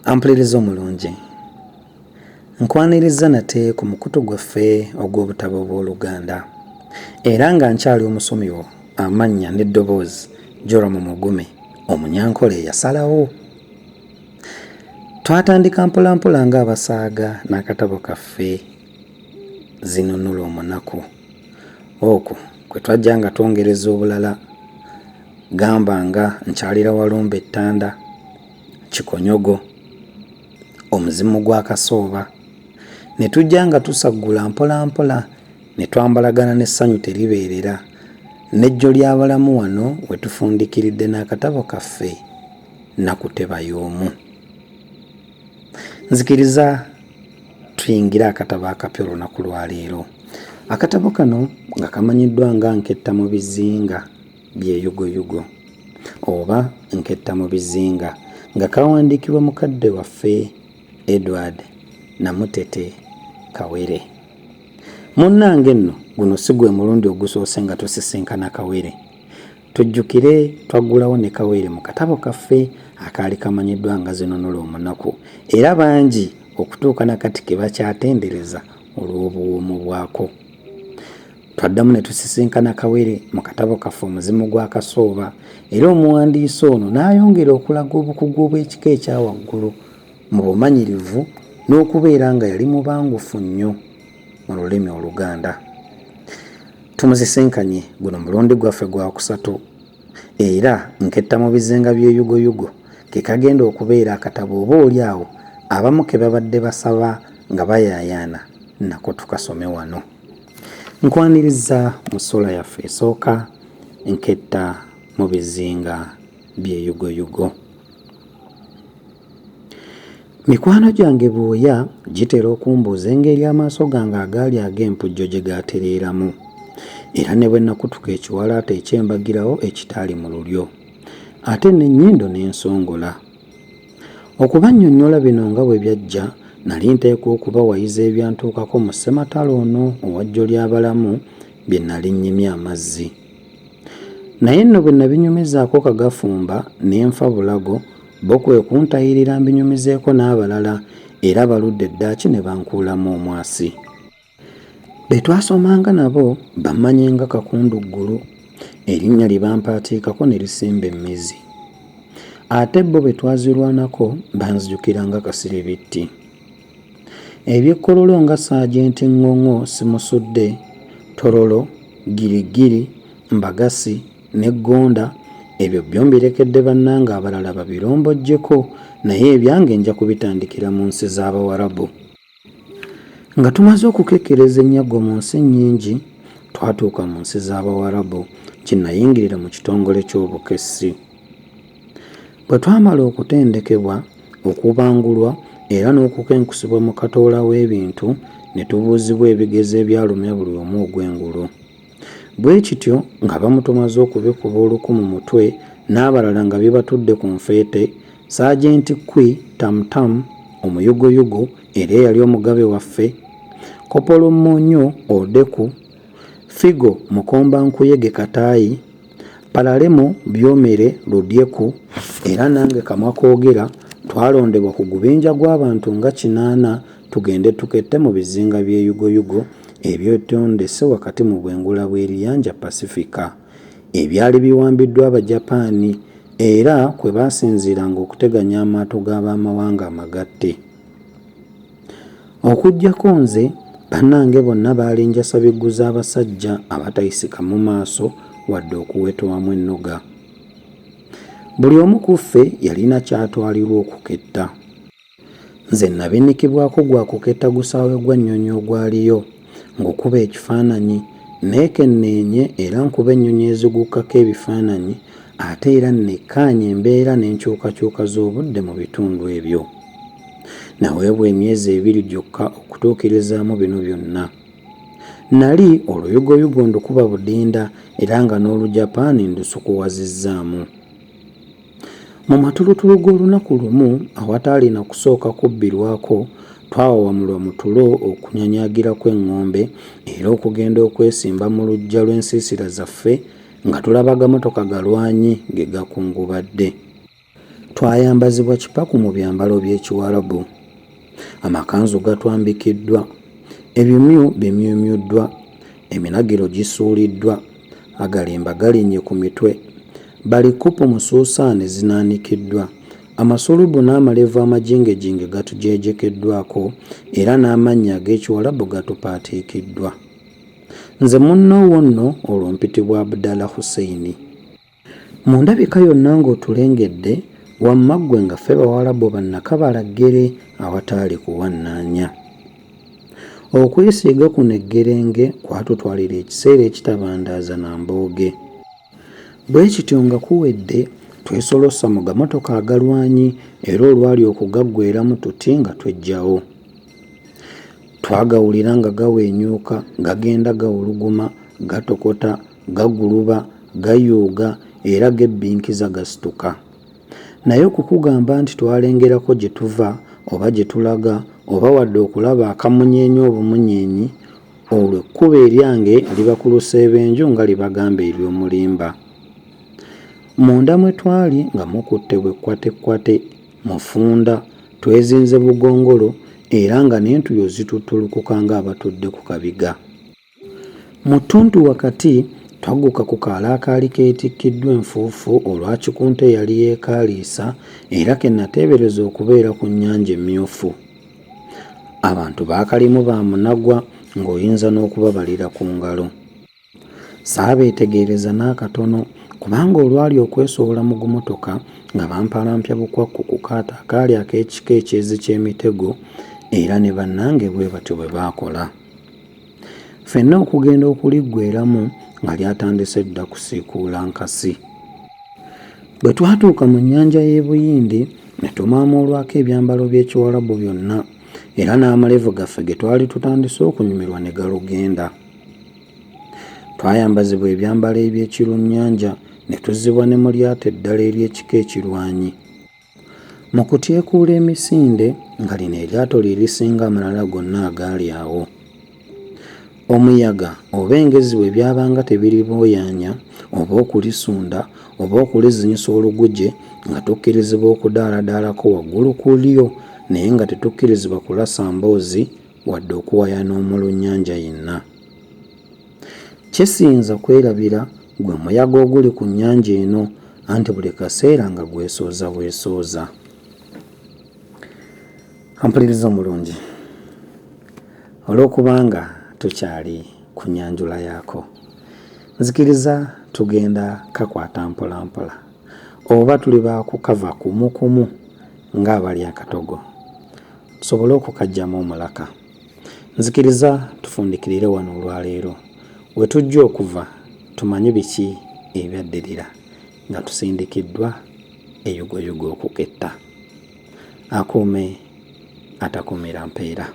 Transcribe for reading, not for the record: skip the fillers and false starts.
Ampuliriza omulungi, nkwaniriza nate ku mukutu gwaffe ogw'obutabo bw'Oluganda. Era nga nkyali omusomi wo amannya n'eddoboozi Joram Mugume, Omunyankole eyasalawo. Twatandika mpolampola ng'abasaaga n'akatabo kaffe Zinunula Omunaku. Okwo kwe twajja nga twongereza obulala gamba nga Nkyalira Walumbe Ettanda, Kikonyogo, Omuzimu gwa Kasooba ne tujja nga tusaggula mpolampola ne twambalagana n'essanyu teribeerera n'eggyo ly'abalamu wano we tufundikiridde n'akatabo kaffe Nnakuteba y'omu. Nzikiriza tuyingire akatabo akapya olunaku lwa leero. Akatabo kano nga kamanyiddwa nga Nketta mu bizinga by'eyugoyugo oba Nketta mu bizinga nga kawandiikibwa mukadde waffe Edward Namutete Kawere. Munnange nno guno si gwe mulundi ogusoose nga tusisinkana Kawere. Tujjukire twaggulawo ne Kawere mu katabo kaffe akaali kamanyiddwa nga Zinunula Omunaku era bangi okutuuka na kati ke bakyatendereza olw'obuwoomu bwako. Twaddamu ne tusisinkana Kawere mu katabo kaffe Omuzimu gwa Kasooba era omuwandiisi ono n'ayongera okulaga obukugu obw'ekika ekya waggulu mu bumanyirivu n'okubeera nga yali mubangufu nnyo mu lulimi Oluganda. Tumusisinkanye guno mulundi gwaffe gwakusatu era Nketta mu bizinga by'Eyugoyugo ke kagenda okubeera akatabo oba oli awo abamu ke babadde basaba nga bayaayaana nako tukasome wano. Nkwaniriza mu ssuula yaffe esooka, Nketta mu bizinga by'Eyugoyugo. Mikwano gyange bwoya gitera okumbuuza engeri amaaso gange agaali ag'empujjo gye gaatereeramu era ne bwe nakutuka ekiwalaata eky'embagirawo ekitaali mu lulyo ate n'ennyindo ne nsongola. Okubannyonnyola bino nga bwe byajja nali nteekwa okubawayiza ebyantuukako mu ssematalo ono owa Jjolyabalamu bye nali nnyimye amazzi. Naye nno bwe nabinyumizaako Kagafumba ne nfa bulago, bo kwe kuntayirira mbinyumizeeko n'abalala era baludde ddaaki ne bankuulamu omwasi. Be twasomanga nabo bammanye nga Kakunduggulu, erinnya lye bampaatiikako ne lisimba emmizi. Ate bo be twazirwanako banzijukira nga Kasiribitti. Eby'e Kololo nga Ssaajenti Ng'ong'o Simusudde, Tororo, Girigiri, Mbagasi ne Ggunda ebyo byo mbirekedde bannange abalala babirombojjeko naye ebyange nja kubitandikira mu nsi z'Abawarabu. Nga tumaze okukekkereza ennyago mu nsi nnyingi, twatuuka mu nsi z'Abawarabu gye nayingirira mu kitongole ky'obukessi. Bwe twamala okutendekebwa, okubangulwa era n'okukenkusibwa mu katoola w'ebintu ne tubuuzibwa ebigezo ebyalumya buli omu ogw'engulu. Bwe kityo ng'abamu tumaze okubikuba oluku mu mutwe n'abalala nga bibatudde ku nfeete, Saajenti Kwi Tam-Tam, omuyugoyugo era eyali omugabe waffe, Kopolo Monyo Odeku, Figo Mukombankuyege Kataayi, Palalemo Byomere Ludyeku era nange Kamwakoogera twalondebwa ku gubinja gw'abantu nga kinaana tugende tukette mu bizinga by'e Yugoyugo ebyetondese wakati mu bwengula bw'eriyanja Pasifika ebyali biwambiddwa Abajapaani era kwe baasinziiranga okuteganya amaato g'abamawanga amagatte. Okuggyako nze, bannange bonna baali njasabiggu z'abasajja abatayisikamu maaso wadde okuwetwamu ennoga. Buli omu ku ffe yalina ky'atwalirwa okuketta. Nze nnabinikibwako gwa kuketta gusaawe gwa nnyonyi ogwaliyo, ngukube ekifaananyi, nneekenneenye era nkube ennyonyi ezigukkako ebifaananyi ate era nnekkaanye embeera n'enkyukakyuka z'obudde mu bitundu ebyo. Naweebwa emyezi ebiri gyokka okutuukirizaamu bino byonna. Nnali oluyugoyugo ndukuba budinda era nga n'Olujapaani ndusukuwazizzaamu. Mu matulutulu g'olunaku lumu, awataali na kusooka kubbirwako, twawawamulwa mu tulo okunyanyaagira kw'eŋŋombe era okugenda okwesimba mu luggya lw'ensiisira zaffe nga tulaba gamotoka galwanyi ge gakungubadde. Twayambazibwa kipaku mu byambalo by'Ekiwarabu. Amakanzu gatwambikiddwa, ebimyu bimyumyuddwa, eminagiro gisuuliddwa, agalimba galinnye ku mitwe, balikkupu mu suusaane zinaanikiddwa, amasulubu n'amalevu amajingejinge gatujeejekeddwako era n'amannya ag'Ekiwarabu gatupaatiikiddwa. Nze munno wo nno olwo mpitibwa Abdallah Hussein. Mu ndabika yonna ng'otulengedde, wamma ggwe nga ffe Bawalabu bannakabala ggere awataali kuwannaanya. Okwesiiga kuno eggerenge kwatutwalira ekiseera ekitabandaaza na mbooge. Bwe kityo nga kuwedde, twesolossa mu gamotoka agalwanyi era olwali okugaggweeramu tuti nga tweggyawo. Twagawulira nga gaweenyuuka, gagenda gawuluguma, gatokota, gaguluba, gayuuga era gebbinkiza gasituka. Naye okukugamba nti twalengerako gye tuva oba gye tulaga oba wadde okulaba akamunyeenye obumunyeenyi, olwo ekkubo eryange liba ku luseebenju nga libagamba ery'omulimba. Munda mwe twali nga mukutte bwe kkwatekkwate, mufunda, twezinze bugongolo era nga n'entuyo zituttulukuka ng'abatudde ku kabiga. Mu ttuntu wakati, twagguka ku kaalo akaali keetikkiddwa enfuufu olwa kikunta eyali yeekaaliisa era ke nnateebereza okubeera ku Nnyanja Emmyufu. Abantu baakalimu ba munagwa ng'oyinza n'okubabalira ku ngalo. Saabeetegereza n'akatono kubanga olwali okwesowola mu gumotoka nga bampalampya bukwakku ku kaato akaali ak'ekika ekyezi ky'emitego era ne bannange bwe batyo bwe baakola. Ffenna okugenda okuliggweeramu nga lyatandise dda kusiikuula nkasi. Bwe twatuuka mu nnyanja y'e Buyindi ne tumaamuulwako ebyambalo by'Ekiwarabu byonna era n'amalevu gaffe ge twali tutandise okunyumirwa ne galugenda. Twayambazibwa ebyambalo eby'ekirunnyanja ne tuzzibwa ne mu lyato eddala ery'ekika ekirwanyi. Mu kutyekuula emisinde nga lino eryato lye lisinga amalala gonna agaali awo. Omuyaga oba engezi bwe byabanga tebiribooyaanya oba okulisunda oba okulizinyisa oluguje nga tukkirizibwa okudaaladaalako waggulu ku lyo naye nga tetukkirizibwa kulasa mboozi wadde okuwaya n'omulunnyanja yenna. Kye siyinza kwerabira gwe muyaga oguli ku nnyanja eno anti buli kaseera nga gwesooza bwesooza. Ampuliriza omulungi, olw'okubanga tukyali ku nnyanjula yaako, nzikiriza tugenda kakwata mpolampola oba tuli ba kukava kumu kumu ng'abali akatogo tusobole okukaggyamu omulaka. Nzikiriza tufundikirire wano olwaleero. We tujja okuva tumanye biki ebyaddirira nga tusindikiddwa eyugoyugo okuketta. Akuume atakuumira mpeera.